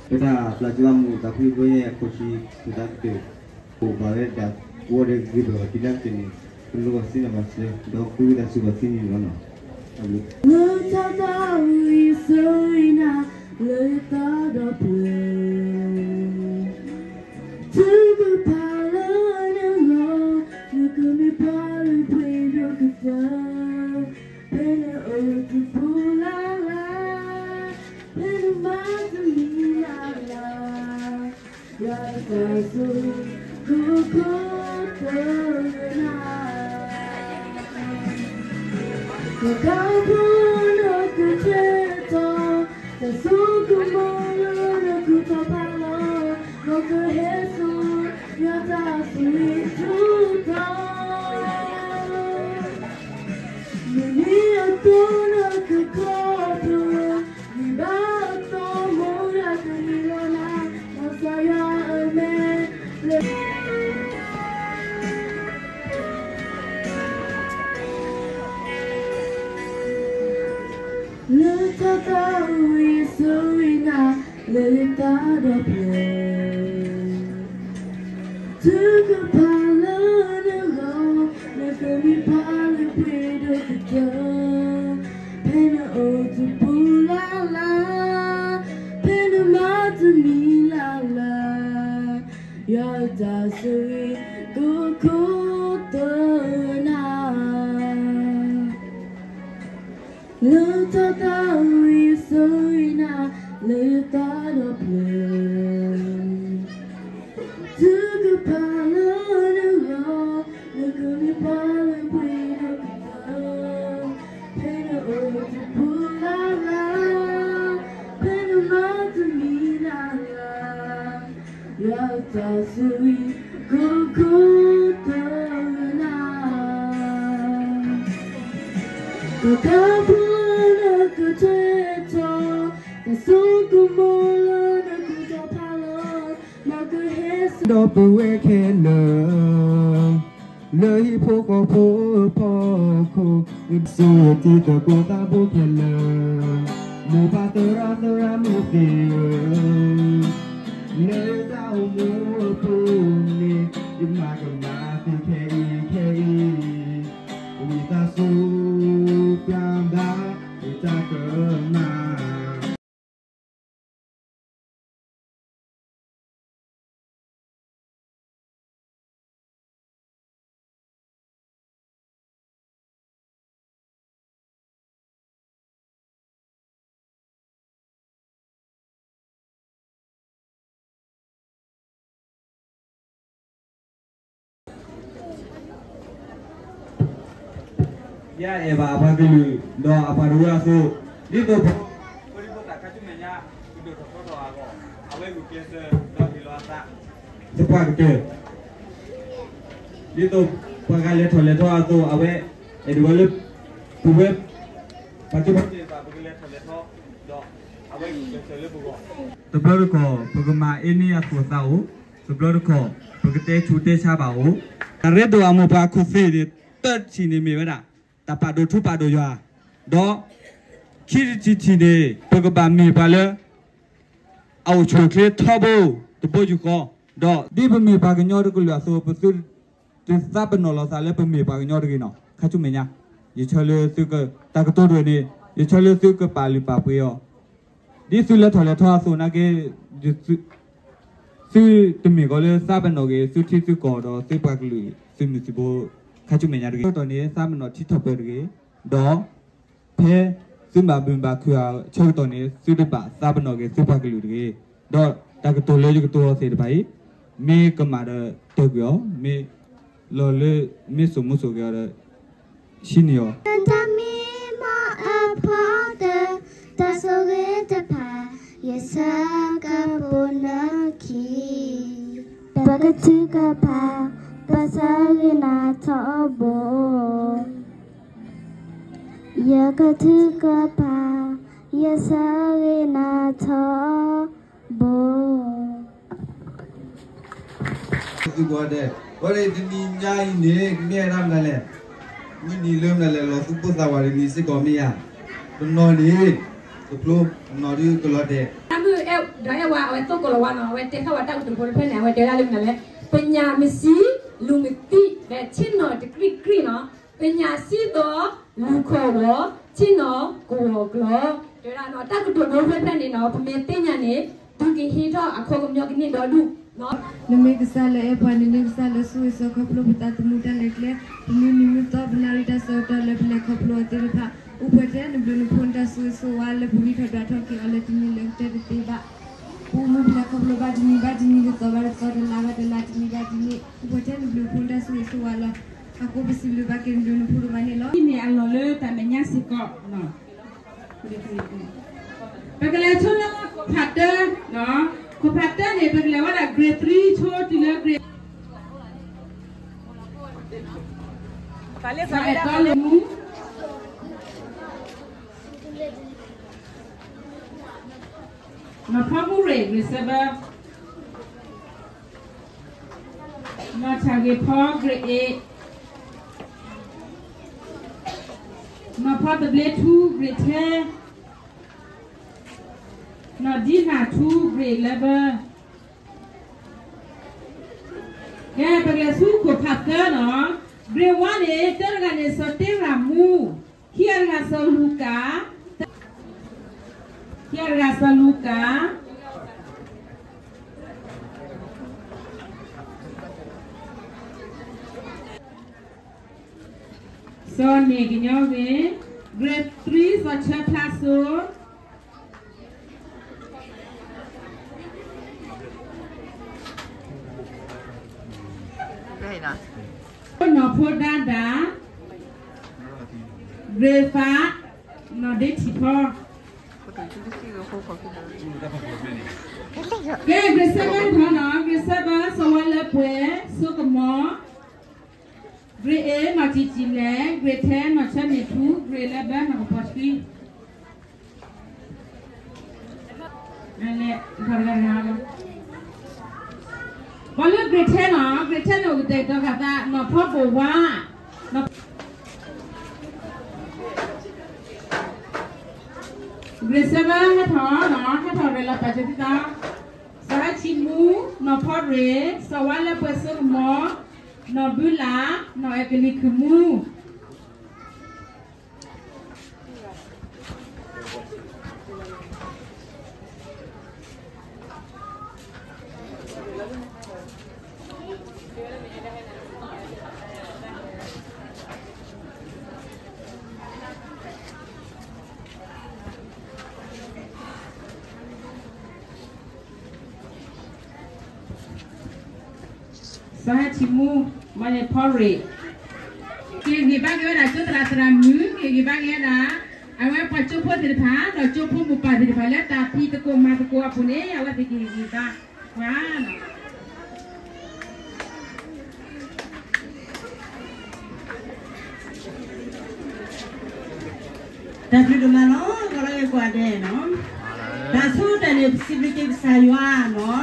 ပတၢ်ပျၢ်ကၠိအမူး တၢ်ဖုၣ်ဖုၣ်ညါအခိၣ်ဆံ ပတၢ်ကတၢၢ် အိၣ်ဘၣ်ဝဲဒၣ် ကဝီၤဒီးဂ့ၢ်ပဂီၢ် တုၤလၢကတၢၢ်န့ၣ် ပလိၣ်ဘၣ်စ့ၢ်ကီးဘၣ်စ့ၢ် ဒီးဃုဝဲဒၣ်ဆူၣ်ဘၣ်ဆ့ၣ်န့ၣ်လီၤနီၤ. လၢတၢ်သးဝံၣ်ဆိၣ်ဂ့ၤနၤ လၢတၢ်ဒီဖျၢၣ် ထုကဖၣ်လၢနဂီၢ် နကမ့ၢ်ပှၤလၢပှဲၤဒီးကတၢၢ် ဖဲနအိၣ်တပူၤလၢ်လၢ် ဖဲနမၤတမံၤလၢ်လၢ် ယွၤတၢ်ဆိၣ်ဂ့ၤ ကခိၣ်တၢ်နၤ ကကးဘျီနကတဲာ်ကတီၤ တၢ်ဆိကမိၣ်လၢနကတီၤဖးလီၤ နကဟဲစိာ် ယွၤတၢ်ဆိၣ်ဂ့ၤထူတီၤ မုၢ်နံၤအသိးနကခီဖျိ မုၢ်ဘၣ်အသိးမိၢ်ယွၤကနုာ်လီၤနၤ မ်ကစၢ်ယွၤအမဲာ် လၢတၢ်သးဝံၣ်ဆိၣ်ဂ့ၤနၤ လၢတၢ်ဒီဖျၢၣ် ထုကဖၣ်လၢနဂီၢ် နကမ့ၢ်ပှၤလၢပှဲၤဒီးကတၢၢ် ဖဲနအိၣ်တပူၤလၢ်လၢ် ဖဲနမၤတမံၤလၢ်လၢ် ယွၤတၢ်ဆိၣ်ဂ့ၤ ကခိၣ်တၢ်နၤ လၢတၢ်သးဝံၣ်ဆိၣ်ဂ့ၤနၤ လၢတၢ်ဒီဖျၢၣ် ထုကဖၣ်လၢနဂီၢ် နကမ့ၢ်ပှၤလၢပှဲၤဒီးကတၢၢ် ဖဲနအိၣ်တပူၤလၢ်လၢ် ဖဲနမၤတမံၤလၢ်လၢ် ယွၤတၢ်ဆိၣ်ဂ့ၤ ကခိၣ်တၢ်နၤ တၢ်ကါဘျီနကတဲာ်ကတီၤ တၢ်ဆိကမိၣ်လၢနကတီၤဖးလီၤ နကဟဲစိာ် ဒီပုၢ်ဝဲၢ်ခဲလၢာ် လၢဟံၣ်ဖိဃီဖိအဖီခိၣ် ဆိၣ်ဂ့ၤတံၤသကိးသးဘိခဲလၢာ် မိၢ်ပၢ်သရၣ်သရၣ်မုၣ်သ့ၣ်ဧၢ, လၢတၢ်အိၣ်မူအပူၤန့ၣ် ယမၤကမၣ်သုခဲအံၤခဲအံၤ, ဝံသးစူၤ ပျၢ်ဘၣ်ယတၢ်ကမၣ် ယအဲၣ်ဘၣ်အပှၤကလုာ် ဒီးအပှၤတဝၢအသိး, ဒ်သိး ပဒိၣ်ထီၣ်ထီထီၣ်အဂီၢ်, အဝဲဂုာ်ကျဲးစၢးဒီးဟ့ၣ်လီၤအသး သပှၢ်ကတၢၢ်, ဒ်သိးပှၤဂၤလဲၤထီၣ်လဲၤထီအသိး အဝဲ အဲၣ်ဒိးဝဲလၢ ပဝဲ ပှၤကၠိဖိသ့ၣ်တဖၣ် ပကလဲၤထီၣ်လဲၤထီ ဒီးအဝဲဂုာ်ကျဲးစၢးလၢပဂီၢ်, တဘျီတခီၣ် ပကမၤအ့န့အသိးသးအိၣ်, တဘျီတခီၣ် ပကတဲဆူးတဲဆါဘၣ်အိၣ်, တၢ်ရ့ဒိၣ်အမိၢ်ပှၢ်ခိၣ်သ့ၣ်န့ၣ် တၢတထံၣ်န့ၣ်မ့ၢ်ဝဲဒၣ် တၢ်ပာ်ဒိၣ်ထူပာ်ဒိၣ်ယွၤ, ဒီး ခံထံၣ်တထံၣ်န့ၣ် ပကဘၣ်မ့ၢ်ပှၤလၢ အအိၣ်ဆူၣ်အိၣ်ချ့ထီဘိ တဘိယူၢ်ဃီ, ဒီးဒ်ပမ့ၢ်ပှၤကညီတကလုာ်အသိး ပသုတသးပနီၣ်လီၤသးလၢပမ့ၢ်ပှၤကညီတဂ့ၤနီၤ, ခါဆူမဲာ်ညါ, ယဆၢလၢသုက တၢ်ကတိၤတဂ့ၤန့ၣ် ယဆၢလၢသုကပာ်လုၢ်ပာ်ပှ့ၤအီၤ, ဒ်သုလဲၤထီၣ်လဲၤထီအသိးနာ်က့ သုတမ့ၢ်ကီးလၢသးပနီၣ်က့ၤ သုထံသုကီၢ်ဒီးသုပှၤကလုာ်သုမုၢ်သုဘိ ခါဆူမဲာ်ညါတဂ့ၤ, ဆၢကတီၢ်န့ၣ် သးပနီၣ်ထံထီၣ်ပၢတဂ့ၤ, ဒီး ဖဲသုမၤဘုၣ်မၤဘၣ်ခုၣ်အဆၢကတီၢ်န့ၣ် သုတဘၣ်သးပနီၣ်က့ၤသုပှၤကလုာ်တဂ့ၤ, ဒီးတၢ်ကတိၤလၢယကတိၤအီၤသ့ၣ်တဖၣ်အံၤ မ့ၢ်ကမၣ်ဒီးတၢၢ်ကွံာ်အီၤ, မ့ၢ်လီၤလၢ မ့ၢ်စိာ်မူစိာ်က့ၤအီၤဒီး ဟံးန့ၢ်အီၤ, တၢ်မံမီၢ်အဖီတၢၢ် တၢ်ဆိၣ်ဂ့ၤတဖၣ် ယဆၢကပိာ်နခံ ပကထုကဖၣ် ပဆၢဂ့ၤနၤထီဘိ, ယကထုကဖၣ် ယဆၢဂ့ၤနၤထီဘိ, သုကိးဂၤဒဲး, အဃိန့ၣ် တနံၤညါအံၤန့ၣ် ကမ့ၢ်ဝဲဒၣ်မနုၤလဲၣ်, မုၢ်နံၤလၢနလဲၤလီၤသူၣ်ပိၢ်သးဝးတနံၤစ့ၢ်ကီးမ့ၢ်ဧါ, တနီၤန့ၣ် ကဖျိ, တနီၤဒုးကလီၤတဲာ်. တၢ်မုၣ်အဲၣ်ဒိးအဲၣ်ဝဲ အဝဲသိၣ်ကီးလီၤဝါနီၤ, အဝဲတဲထီၣ်ဝဲတၢ်ကတိၤဖိတဖျၢၣ်န့ၣ် အဝဲတဲဒၣ်လၢမနုၤလဲၣ်, ပညာမရှိ လူမသိ ပဲ ဆ့ၣ်နီၤတကြံၢ်ကြံၢ်နီၤ, ပညာရှိသော လူခေါ်ဝေါ် ဆ့ၣ်နီၤကဝီၤကျီၤ. တဲဝဲဒၣ်နီၤ တၢ်ကတိၤဒိဖျၢၣ်ဖျၢၣ်န့ၣ်နီၤ ပမ့ၢ်သ့ၣ်ညါန့ၣ် ဒုးကဟ့ၣ်ထီၣ်အခီပညီကန့ၢ်ဒီဒူၣ်နီၤ. နမ့ၢ်ကစၢ်လၢအဲၣ်ပှၤ, နမ့ၢ်ကစၢ်လၢဆိၣ်ဂ့ၤဆိၣ်ဝါခီဖျိပသးသမူတၢ်လဲၤကျဲ, ပမုၢ်နံၤမုၢ်သီ ပနၣ်ရံၣ်တၢ်ဆၢကတီၢ်လၢပလဲၤခီဖျိအီၤသ့ၣ်တဖၣ်, အိၣ်ပှဲၤထဲနဘျုးနဖှိၣ်နတၢ်ဆိၣ်ဂ့ၤဆိၣ်ဝါလၢပဂံၢ်ထီၣ်ဒွးထီၣ်က့ၤအီၤလၢတနံၤလၢကတၢၢ်တသ့ဘၣ်. ပအိၣ်မူဖဲလဲၣ်ခီဖျိဘၣ်တနံၤဘၣ်တနံၤ လၢသီဘၣ်တသီ တလါဘၣ်တလါ တနံၣ်ဘၣ်တနံၣ် အိၣ်ပှဲၤထဲနဘျုးနဖှိၣ်နတၢ်ဆိၣ်ဂ့ၤဆိၣ်ဝါလီၤ. အဃိပစံးဘျုးဘၣ်က့ၤနဘျုးနဖှိၣ်တဂၤန့ၣ်လီၤ. န့ၣ်အလီၢ်လၢတၢ်မဲာ်ညါစ့ၢ်ကီး ပကလဲၤဆိလၢခိၣ်ဖးတၢ, ခိၣ်ဖးတၢန့ၣ် ပကလဲၤဝဲဒၣ် grade three ဆိတုၤလၢ grade အဲၣ်တီလၢမူ နီၢ်ဖီမူရ့ၣ် grade seven, နီၢ်ဆၣ်ဂ့ၤဖီ grade eight, နီၢ်ဖီသဘျ့ထူ grade ten, နီၢ်ဒံနၢ်ထူ grade eleven. ကဲ ပကလဲၤဆူခိၣ်ဖးသၢနီၤ, grade one န့ၣ် တၢတဂၤန့ၣ် စီၤတ့ရၣ်မူ, ခံဂၤတဂၤစီၤလူၤကၣ်, ခံဂၤတဂၤစီၤလူၤကၣ် စီၤန့ၣ်ကညီဂ့ၤ, grade three စီၤဆၢဖျါစိ နီၢ်ဖိဒါဒါ, grade five နီၢ်ဒ့ထံၣ်ဖီ. ကဲ grade seven ထီၣ်နီၤ, grade seven စီၤဝါလၢပှဲၤ စိကမီၤ, grade eight နီၢ်တံၢ်တံၢ်လဲၣ်, grade ten နီၢ်ဆၢန့ၣ်ထူ, grade eleven နီၢ်ကပီၤဆှံ. ပှၤလၢ grade ten နီၤ, grade ten န့ၣ် အိၣ်ကတဲာ်ကတီၤဃာ်သး နီၢ်ဖီဘိၣ်ဝါ, grade seven ဟဲထီၣ်နီၤ, ဟဲထီၣ်ရ့ၣ်လီၤပာ်စၢၤသုသး, စီၤဟဲဆံမူ, နီၢ်ဖီရ့ၣ်, စီၤဝါလၢပှဲၤစိကမီၤ, နီၢ်ဘုလၣ်, နီၢ်အဲကလံၤခုၣ်မူ. စီၤဟဲဆံမူ, မၤန့ၣ်ဖီရ့ၣ်, က့ၤဂံၢ်ဘါက့ၤဝဲဒၣ်ကၠိသရၣ်သရၣ်မုၣ်, က့ၤဂံၢ်ဘါက့ၤဝဲဒၣ် အဝဲပှၤကၠိဖိသ့ၣ်တဖၣ် ဒီးကၠိဖိမိၢ်ပၢ်သ့ၣ်တဖၣ်လၢတၢ်ဖံးသကိးမၤသကိးအပူၤန့ၣ် အဝဲသ့ၣ်က့ၤဂံၢ်ဘါပှၤနီၤ. တၢ်ဘျုးဒိၣ်မးလီၤ, ကလီၤဂ့ၤကွၢ်ဒဲးနီၤ, တၢ်ဆိကတၢၢ်န့ၣ် ပစံးဘျုးက့ၤကစၢ်ယွၤနီၤ.